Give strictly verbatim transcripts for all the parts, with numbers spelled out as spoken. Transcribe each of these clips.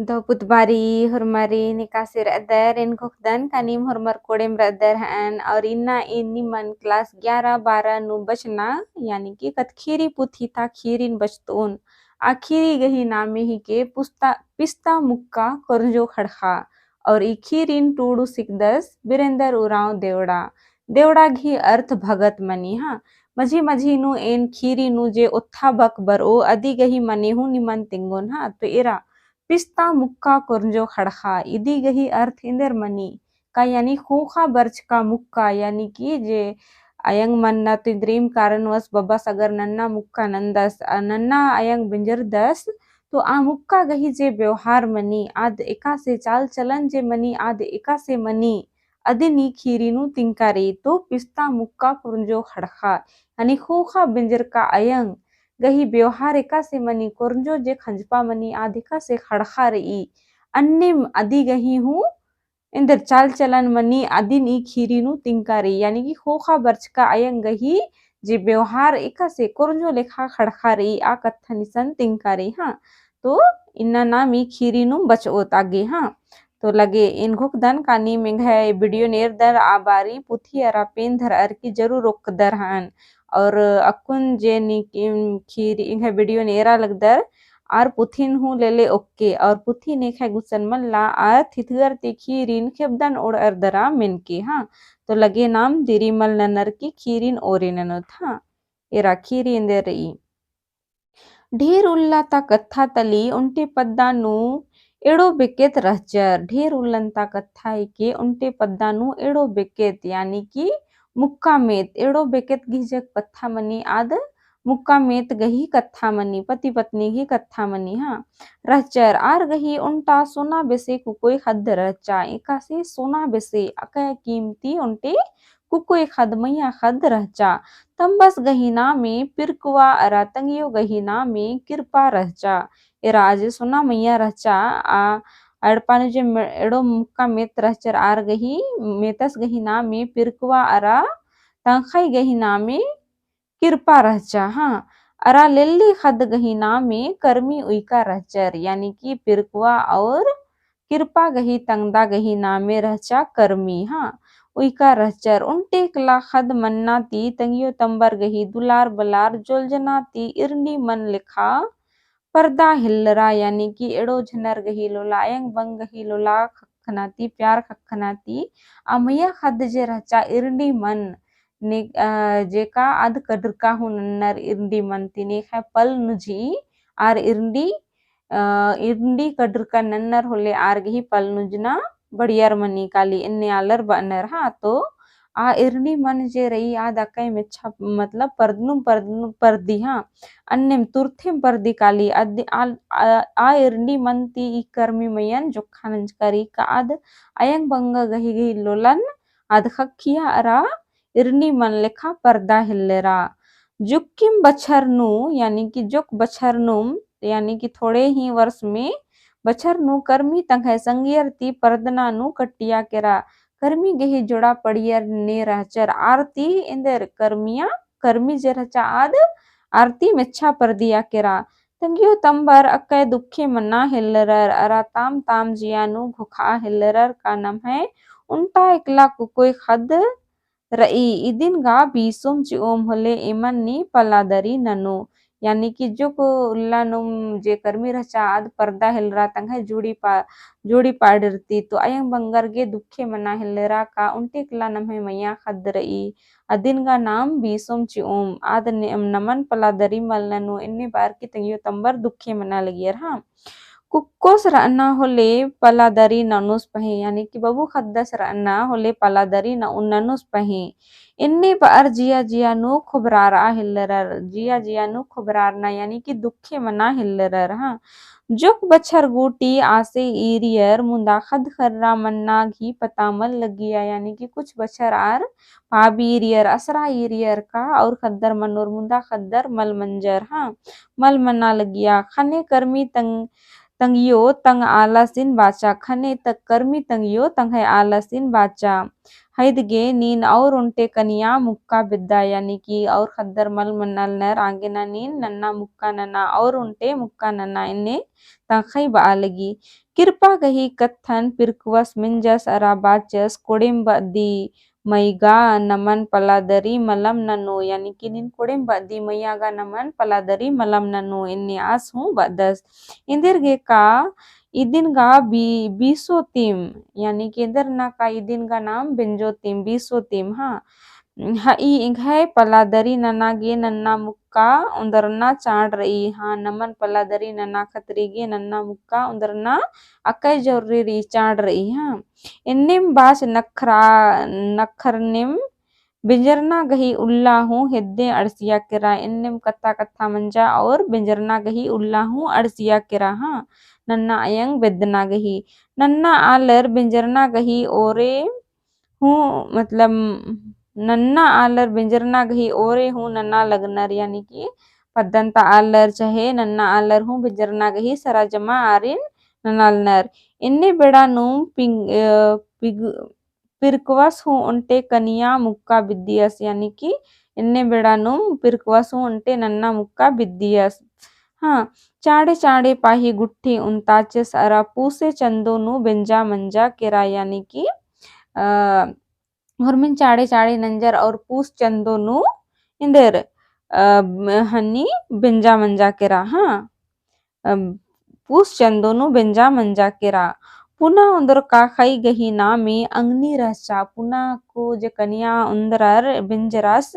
दव पुत बारी, होरमारिन एकासे रअदर, एन घोखदन का नीम होरमर कोड़ेम रअदर हअन, और इन्ना एन निमन class ग्यारह बारह नू बचना, यानी कि कत्था ख़ीरी पुथी ता ख़ीरिन बचतोन। आ ख़ीरी गही नामे हिके पुस्ता, पिस्ता मुक्का कोरंजो ख़ड़ख़ा, और ई ख़ीरिन टूड़ुस हिकदस बिरेंदर उराँव देवड़ा। देवड़ा गही अर्थ भगत मनी, हाँ। मझी मझी नू एन ख़ीरी नू जे ओत्था बक बरओ, अदी गही मने हूँ निमन तिंगोन, हाँ। तो एरा, पिस्ता मुक्का कोरंजो ख़ड़ख़ा, इदी गही अर्थ एन्देर मनी का, यानी ख़ोख़ा बरचका मुक्का, यानी कि जे अयंग मन्ना तो इन्द्रिम कारणवश बबस अगर नन्ना मुक्का नन्दस, अ, नन्ना अयंग बिंजरदस, तो आ मुक्का गही जे व्यवहार मनी, आद एकासे चाल चलन जे मनी, आद एकासे मनी, अदिन ई ख़ीरी नू तिंका रई। तो पिस्ता मुक्का कोरंजो ख़ड़ख़ा, यानी ख़ोख़ा बिंजरका अयंग गही व्यवहार एकासे मनी, कोरंजो जे खंजपा मनी, आद एकासे ख़ड़ख़ा रई। अन्नेम अदी गही हूँ एन्देर चाल चलन मनी, अदिन ई ख़ीरी नू तिंका रई, यानी कि ख़ोख़ा बरचका अयंग गही जे व्यवहार एकासे कोरंजो लेखा ख़ड़ख़ा रई, आ कत्थन इसन तिंका रई, हाँ। तो इन्ना नाम ई ख़ीरी नू बचओत आगे, हाँ। तो लगे एन घोखदन का नीम एंग्है video नेरदर, आ बारी पुथी अरा पेन धरअर की जरूर ओक्कदर हअन। और अक्कुन जे नी, ख़ीरी एंग्है video नेरा लगदर, आर पुथिन हूँ लेले ओक्के, और पुथिन एंग्है गुसन मल्ला, आर थिथगर ती ख़ीरिन खेबदन ओड़अर दरा मेनके, हाँ। तो लगे नाम दिरी मल ननर की ख़ीरिन ओरे ननोत, हाँ। एरा ख़ीरी एन्देर रई। ढेर उल्ला ता कत्था तली ओन्टे पद्दा नू एड़ो बेकेत रहचर। ढेर उल्लन ता कत्था हिके ओन्टे पद्दा नू एड़ो बेकेत, यानी कि मुक्का मेत। एड़ो बेकेत गही जे कत्था मनी आद मुक्का मेत गही कत्था मनी, पति पत्नी गही कत्था मनी, हाँ। रहचर आर गही ओन्टा सोना बेसे कुकोय ख़द्द रहचा, एकासे सोना बेसे अकय कीमती ओन्टे कुकोय ख़द्द मइय्याँ ख़द्द रहचा। तम्बस गही नामे पिरकुआ अरा तंग्यो गही नामे किरपा रहचा। एरा जे सोना मइय्याँ रहचा, आ एड़पा नू जे मे-, एड़ो मुक्का मेत रहचर आर गही, मेतस गही नामे पिरकुआ अरा तंग्यो गही नामे किरपा रहचा, हाँ। अरा लेल्ली ख़द्द गही नामे करमी उइका रहचर, यानी कि पिरकुआ और किरपा गही तंगदा गही नामे रहचा करमी, हाँ। उइका रहचर ओन्टे एकला ख़द्द मन्ना ती तंग्यो तम्बर गही दुलार बलार जोलजना ती इरंडी मन लेखा परदा हेल्लरा, यानी कि एड़ो झनर गही लोला, अयंग बंग गही लोला ख़क्खना ती, प्यार ख़क्खना ती, आ मइय्याँ ख़द्द जे रहचा इरंडी मन ने, अ, जेका आद कड़रका हूँ नन्नर इरंडी मन ती नेखय पल नुझी, आर इरंडी, अ, इरंडी कड़रका नन्नर होले आर गही पल नुझना बढ़ियर मनी काली, एन्ने आलर बअनर, हाँ। तो आ इरंडी मन जे रई आद अकय मेच्छा, मतलब परदनुम परदनुम परदी, हाँ। अन्नेम तुरथेम परदी काली, अद-, आ, आ, आ इरंडी मन ती ई करमी मइय्याँ जोक्खा नंजका रई का आद अयंग बंग गही गही लोलन आद ख़क्खिया अरा इरंडी मन लेखा परदा हेल्लेरा। जुक्किम बछर नू, यानी कि जोक बछर नुम, यानी कि थोड़े ही वर्ष में, बछर नू करमी तंग्है संगियर ती परदना नू कट्टिया केरा। करमी गही जोड़ा पड़ियर ने रहचर आर ती एन्देर करमिया, करमी जे रहचा आद आर ती मेच्छा परदिया केरा। तंग्यो तम्बर अकय दुखे मना हेल्लरर, अरा ताम ताम जिया नू घोखा हेल्लरर का नम्है ओन्टा एकला कुकोय ख़द्द रई, इदिन गा बीसोम चिओम होले एमन नी पलादरी ननो। यानी कि जोक उल्ला नुम जे करमी रहचा आद परदा हेल्लरा तंग्है जोड़ी पा-, जोड़ी पाड़रती, तो अयंग बंगर गे दुखे मना हेल्लरा का ओन्टे एकला नम्है मइय्याँ ख़द्द रई। अदिन गा नाम बीसोम चिओम, आद ने-, नमन पलादरी मल ननो, एन्ने बअर की तंग्यो तम्बर दुखे मना लगियर, हाँ। कुक्कोस रअना होले पलादरी ननोस पहें, यानी कि बबू ख़द्दस रअना होले पलादरी न-, ननोस पहें। एन्ने बअर जिया जिया नू खोबरारआ हेल्लरर, जिया जिया नू खोबरारना, यानी कि दुखे मना हेल्लरर, हाँ। जोक बछर गूटी आसे ईरियर, मुन्दा ख़द्द ख़र्रा मन्ना घी पता मल लगिया, यानी कि कुछ बछर आर पाबी ईरियर, असरा ईरियर का, और ख़द्दर मनोर मुन्दा ख़द्दर मल मंजर, हाँ, मल मना लगिया। ख़ने करमी तंग-, तंग्यो तंग आलसिन बाचा, ख़ने तक करमी तंग्यो तंग्है आलसिन बाचा। ख़ैद गे नीन और ओन्टे कनिया मुक्का बेद्दा, यानी कि और ख़द्दर मल मन्नालनर, आगे ना नीन नन्ना मुक्का नना और ओन्टे मुक्का नना, एन्ने तंग्है बआ लगी। किरपा गही कत्थन पिरकुवस मेंजस अरा बाचस, कोड़ेम बअदी मइय्या गा नमन पलादरी मलम ननो, यानी कि नीन कोड़ेम बअदी मइय्या गा नमन पलादरी मलम ननो, एन्ने आस हूँ बअदस। एन्देर गे का इदिन गा बी-, बीसो तिम, यानी कि एन्देर ना का इदिन गा नाम बेंजो तिम, बीसो तिम, हाँ। हई एंग्है पलादरी नना गे नन्ना मुक्का ओन्दरना चाड़ रई, हाँ, नमन पलादरी नना खतरी गे नन्ना मुक्का ओन्दरना अकय जरूरी रई, चाड़ रई, हाँ। एन्नेम बाच नखरा-, नखरनेम बेंजरना गही उल्ला हूँ हेद्दे अंड़सिया केरा, एन्नेम कत्था कत्था मंजा और बेंजरना गही उल्ला हूँ अंड़सिया केरा, हाँ, नन्ना अयंग बेद्दना गही। नन्ना आलर बेंजरना गही ओरे हूँ, मतलब, नन्ना आलर बेंजरना गही ओरे हूँ नना लगनर, यानी कि पद्दन ता आलर चाहे नन्ना आलर हूँ बेंजरना गही सरा जमा आरिन ननालनर। एन्ने बेड़ा नुम पिंग-, अ, पिग-, पिरकवस हूँ ओन्टे कनिया मुक्का बिद्दियस, यानी कि एन्ने बेड़ा नुम पिरकवस हूँ ओन्टे नन्ना मुक्का बिद्दियस। हाँ, चाड़े चाड़े पाही गुट्ठी उन्ताचस अरा पूसे चंदो नू बेंजा मंजा केरा, यानी कि, अ, होरमिन चाड़े चाड़े नंजर और पूस चंदो नू एन्देर, अ, हनी बेंजा मंजा केरा, हाँ। अ, पूस चंदो नू बेंजा मंजा केरा। पुना ओन्दरका ख़ई गही नामे अंगनी रहचा। पुना को जे कनिया ओन्दरर बेंजरस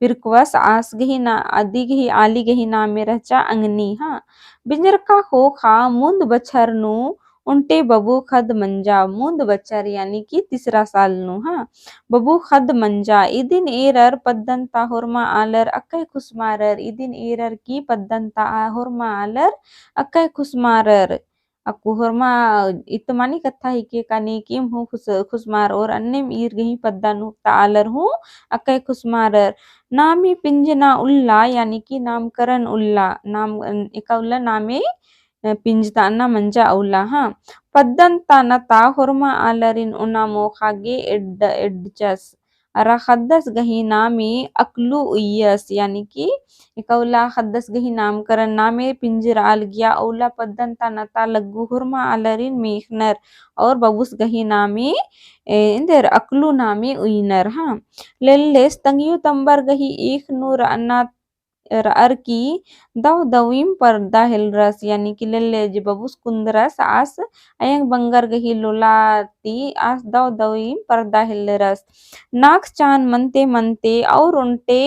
पिरकवस आस गही ना, अदी गही आली गही नामे रहचा अंगनी, हाँ। बेंजरका ख़ोख़ा मुन्द बछर नू ओन्टे बबू ख़द्द मंजा, मुन्द बछर यानी कि तीसरा साल नू, हाँ, बबू ख़द्द मंजा। इदिन एरर पद्दन ता होरमा आलर अकय खुसमारर, इदिन एरर की पद्दन ता होरमा आलर अकय खुसमारर। अक्कु होरमा इत्तमानी कत्था हिके कानी कि एम हूँ खुस-, खुसमार और अन्नेम ईर गही पद्दा नू ता आलर हूँ अकय खुसमारर। नामे पिंजना उल्ला यानी कि नामकरण उल्ला, नाम, एका उल्ला नामे अ, पिंजताना मंजा उल्ला, हाँ। पद्दन ता नता होरमा आलरिन ओना मोख़ा गे एड्ड-, एड्डचस। अरा ख़द्दस गही नामे अकलू उइयस, यानी कि एका उल्ला ख़द्दस गही नामकरण नामे पिंजरआ लगिया, उल्ला पद्दन ता नता लग्गू होरमा आलरिन मेख़नर और बबुस गही नामे, ए, एन्देर अकलू नामे उइनर, हाँ। लेल्लेस तंग्यो तम्बर गही ईख नू रअना रअर की दव दविम परदा हेलरस, यानी कि लेल्ले जे बबुस कुन्दरस आस अयंग बंगर गही लोला ती आस दव दविम परदा हेलरस। नाख़ चान मनते मनते और ओन्टे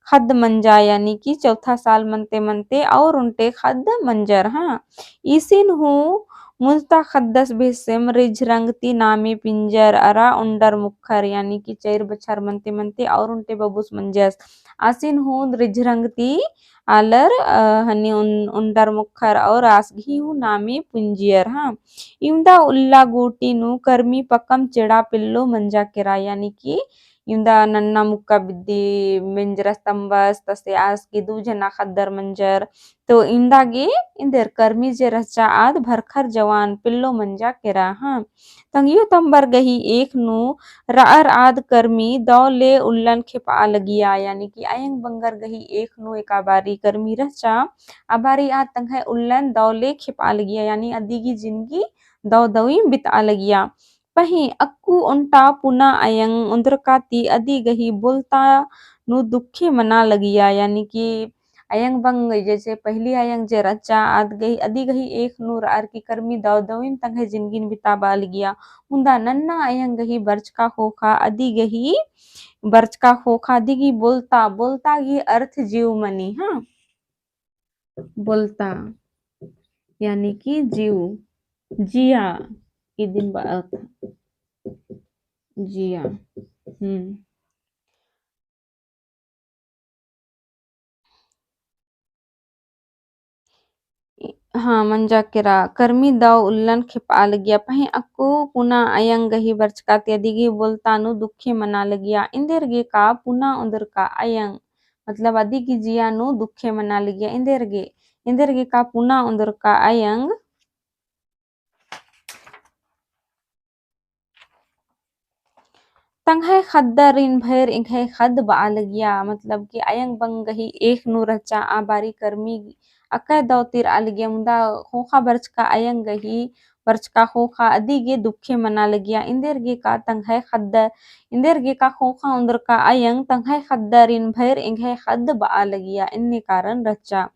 ख़द्द मंजा, यानी कि चौथा साल मनते मनते और ओन्टे ख़द्द मंजर, हाँ। इसिन हूँ मुन्ता ख़द्दस भेसेम रिझरंग ती नामे पिंजर अरा ओन्डर मुखर, यानी कि चैर बछर मनते मनते और ओन्टे बबुस मंजस। आसिन हूँ रिझरंग ती आलर, अ, हनी ओन-, ओन्डर मुखर और आस गही हूँ नामे पुंजियर, हाँ। इवंदा उल्ला गूटी नू कर्मी पकम चेड़ा पिल्लो मंजा केरा, यानी कि इवंदा नन्ना मुक्का बिद्दी मेंजरस तम्बस, तसे आस गही दू झना ख़द्दर मंजर, तो इवंदा गे एन्देर कर्मी जे रहचा आद भरखर जवान पिल्लो मंजा केरा, हाँ। तंग्यो तम्बर गही ईख नू रअर आद कर्मी दव ले उल्लन खेपआ लगिया, यानी कि अयंग बंगर गही ईख नू एका बारी कर्मी रहचा, आ बारी आद तंग्है उल्लन दव ले खेपआ लगिया, यानी अदी गही जिनगी दव दविम बितआ लगिया। पहें अक्कु ओन्टा पुना अयंग ओन्दरका ती अदी गही बोलता नू दुखे मना लगिया, यानी कि अयंग बंग, जैसे पहली अयंग जे रहचा, आद गही, अदी गही ईख नू रअर की कर्मी दव दविम तंग्है जिनगिन बिताबआ लगिया। मुन्दा नन्ना अयंग गही बरचका ख़ोख़ा, अदी गही बरचका ख़ोख़ा, अदी गही बोलता, बोलता गही अर्थ जिउ मनी, हाँ। बोलता, यानी कि जिउ, जिया, इदिन बअत, जिया। हम्म। हाँ, मंजा केरा, कर्मी दव उल्लन खेपआ लगिया, पहें अक्कु पुना अयंग गही बरचका ती अदी गही बोलता नू दुखे मना लगिया, एन्देर गे का पुना ओन्दरका अयंग, मतलब अदी गही जिया नू दुखे मना लगिया, एन्देर गे, एन्देर गे का पुना ओन्दरका अयंग, तंग्है ख़द्दारिन भइर एंग्है ख़द्द बआ लगिया, मतलब कि अयंग बंग गही एख़ नू रहचा। आ बारी करमी अकय दौ ती रआ लगिया, मुदा ख़ोख़ा बरचका अयंग गही बरचका ख़ोख़ा अदी गे दुखे मना लगिया। एन्देर गे का तंग्है ख़द्द, एन्देर गे का ख़ोख़ा ओन्द्रका अयंग तंग्है ख़द्दारिन भइर एंग्है ख़द्द बआ लगिया, एन्ने कारण रहचा।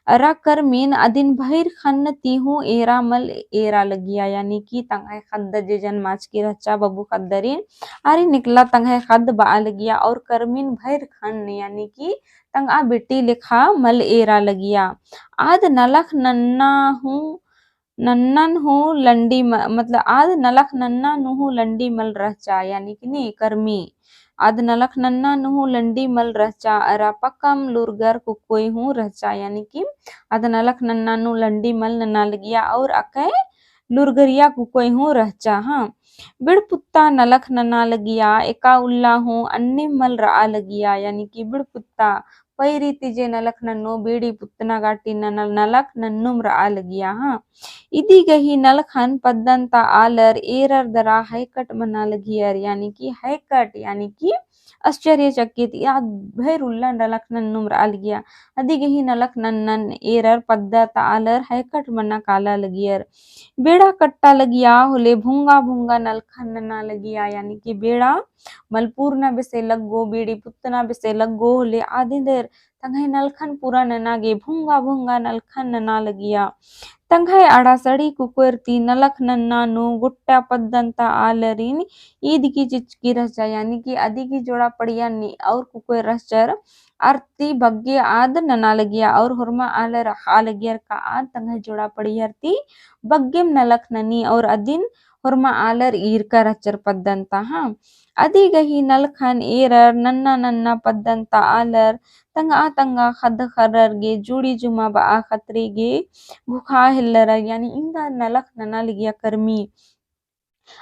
अरा करमिन अदिन भइर ख़न्न ती हूँ एरा मल एरा लगिया, यानी कि तंग्है ख़द्द जे जनमाचकी रहचा बबू ख़द्दारिन, आरिन एकला तंग्है ख़द्द बआ लगिया और करमिन भइर ख़न्न, यानी कि तंगआ बेटी लेखा मल एरा लगिया। आद नलख नन्ना हूँ नन्नन हूँ लंडी म-, मतलब आद नलख नन्ना नू हूँ लंडी मल रहचा, यानी कि नी करमी। आद नलख नन्ना नू हूँ लंडी मल रहचा, अरा पकम लुरगर कुकोय हूँ रहचा, यानी कि आद नलख नन्ना नू लंडी मल नना लगिया और अकय लुरगरिया कुकोय हूँ रहचा। हाँ, बिड़पुत्ता नलख नना लगिया, एका उल्ला हूँ अन्ने मल रआ लगिया, यानी कि बिड़पुत्ता पैरी ती जे नलख नन्नो बीड़ी पुत्तना गाटी ननल नलख नन्नुम रआ लगिया। हाँ, इदी गही नलखन पद्दन ता आलर एरर दरा हैकट मना लगियर, यानी कि हैकट, यानी कि आश्चर्यचकित, या भइर उल्ला नलख नन्नुम रआ लगिया। अदी गही नलख नन्नन एरर पद्दा ता आलर हैकट मना काला लगियर। बेड़ा कट्टा लगिया होले भुंगा भुंगा नलखन नना लगिया, यानी कि बेड़ा मल पूरना बेसे लग्गो, बीड़ी पुत्तना बेसे लग्गो होले आद एन्देर तंग्है नलखन पूरा नना गे भुंगा भुंगा नलखन नना लगिया। तंग्है अड़ा सड़ी कुकोयर ती नलख नन्ना नू गुट्टा पद्दन ता आलरिन ईद की चिचकी रहचा, यानी कि अदी की जोड़ा पड़िया नी और कुकोयर रहचर आर ती बग्गे आद नना लगिया और होरमा आलर रखा लगियर का आद तंग्है जोड़ा पड़ियर ती बग्गेम नलख ननी और अदिन होरमा आलर ईरका रहचर पद्दन ता। हाँ, अदी गही नलखन एरर नन्ना नन्ना पद्दन ता आलर तंगआ तंगआ ख़द्द ख़र्रर गे जुड़ी जुमा बआ खतरी गे घुखा हेल्लरर, यानी इवंदा नलख नना लगिया करमी।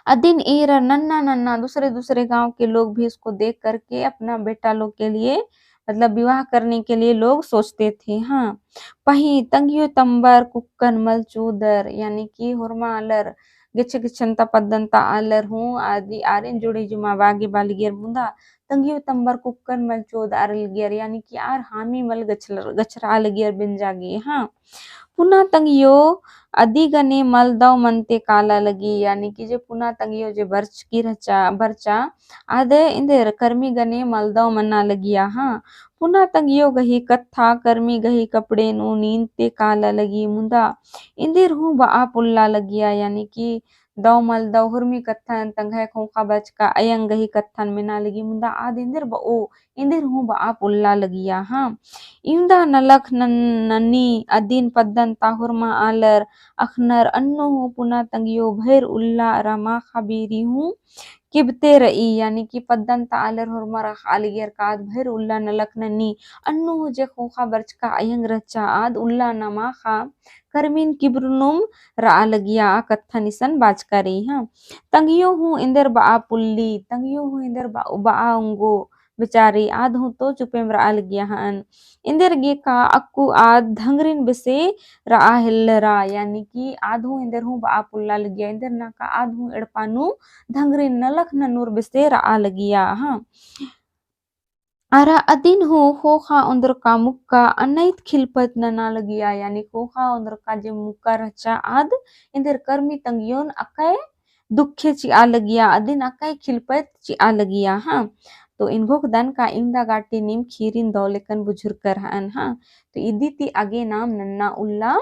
अदिन एरर नन्ना नन्ना दूसरे दूसरे गांव के लोग भी उसको देख करके अपना बेटा लोग के लिए, मतलब विवाह करने के लिए लोग सोचते थे। हाँ, पही तंग्यो तम्बर कुक्कन मल चूदर, यानी कि होरमा आलर गेच्छे गेच्छन ता पद्दन ता आलर हूँ आदि आरिन जुड़ी जुमा बागे बालगियर मुदा तंग्यो तम्बर कुक्कन मल चूद आर लगियर, यानी कि आर हामी मल गछल-, गछरा लगियर बेंजा गे। हाँ, पुना तंग्यो अदी गने मलदव मनते काला लगी, यानी कि जे पुना तंग्यो जे बरचकी रहचा, बरचा, आदे एन्देर करमी गने मलदव मना लगिया। हाँ, पुना तंग्यो गही कत्था करमी गही कपड़े नू नींदते काला लगी, मुदा एन्देर हूँ बआ पुल्ला लगिया, यानी कि दव मलदव हुरमी कत्थन तंग्है ख़ोख़ा बरचका अयंग गही कत्थन मेना लगी, मुदा आद एन्देर बओ एन्देर हूँ बआ पुल्ला लगिया। हाँ, इवंदा नलख नन-, ननी अदिन पद्दन ता होरमा आलर अख़नर अन्नु हूँ पुना तंग्यो भइर उल्ला अरा माख़ा बीरी हूँ किबते रई, यानी कि पद्दन ता आलर होरमा रखा लगियर का आद भइर उल्ला नलख ननी अन्नु हूँ जे ख़ोख़ा बरचका अयंग रहचा आद उल्ला ना माख़ा करमिन किबरनुम रआ लगिया आ कत्थन इसन बाचका रई। हाँ, तंग्यो हूँ एन्देर बआ पुल्ली, तंग्यो हूँ एन्देर बआ, बआ ओंगो बेचारी, आद हूँ तो चुपेम रआ लगिया हअन। एन्देर गे का अक्कु आद धंगरिन बेसे रआ हेल्लरा, यानी कि आद हूँ एन्देर हूँ बआ पुल्ला लगिया, एन्देर ना का आद हूँ एड़पा नू धंगरिन नलख ननुर बेसे रआ लगिया। हाँ, अरा अदिन हूँ ख़ोख़ा ओन्द्रका मुक्का अनैत खिलपैत नना लगिया, यानी ख़ोख़ा ओन्द्रका जे मुक्का रहचा आद एन्देर करमी तंग्योन अकय दुखे चिआ लगिया, अदिन अकय खिलपैत चिआ लगिया। हाँ, तो एन घोखदन का इवंदा गाटी नीम खीरिन दव लेकन बुझुरकर हअन। हाँ, तो इदी ती आगे नाम नन्ना उल्ला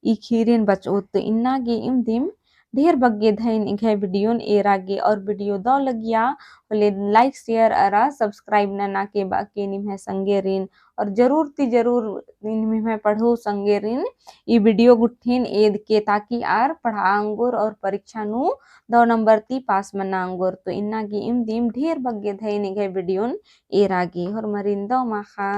ई खीरिन बचओत। तो इन्ना गे इम दिम ढेर बग्गे धइन एंग्है video न एरा गे और video दव लगिया होले like, share अरा subscribe नना के बाके निम्है संगेरिन और जरूर ती जरूर निम्है पढ़ो संगेरिन ई video गुट्ठिन एद के ताकि आर पढ़ा अंगोर और परीक्षा नू दव number ती pass मना अंगोर। तो इन्ना गे इम दिम ढेर बग्गे धइन एंग्है video न एरा गे होरमरिन दव माख़ा।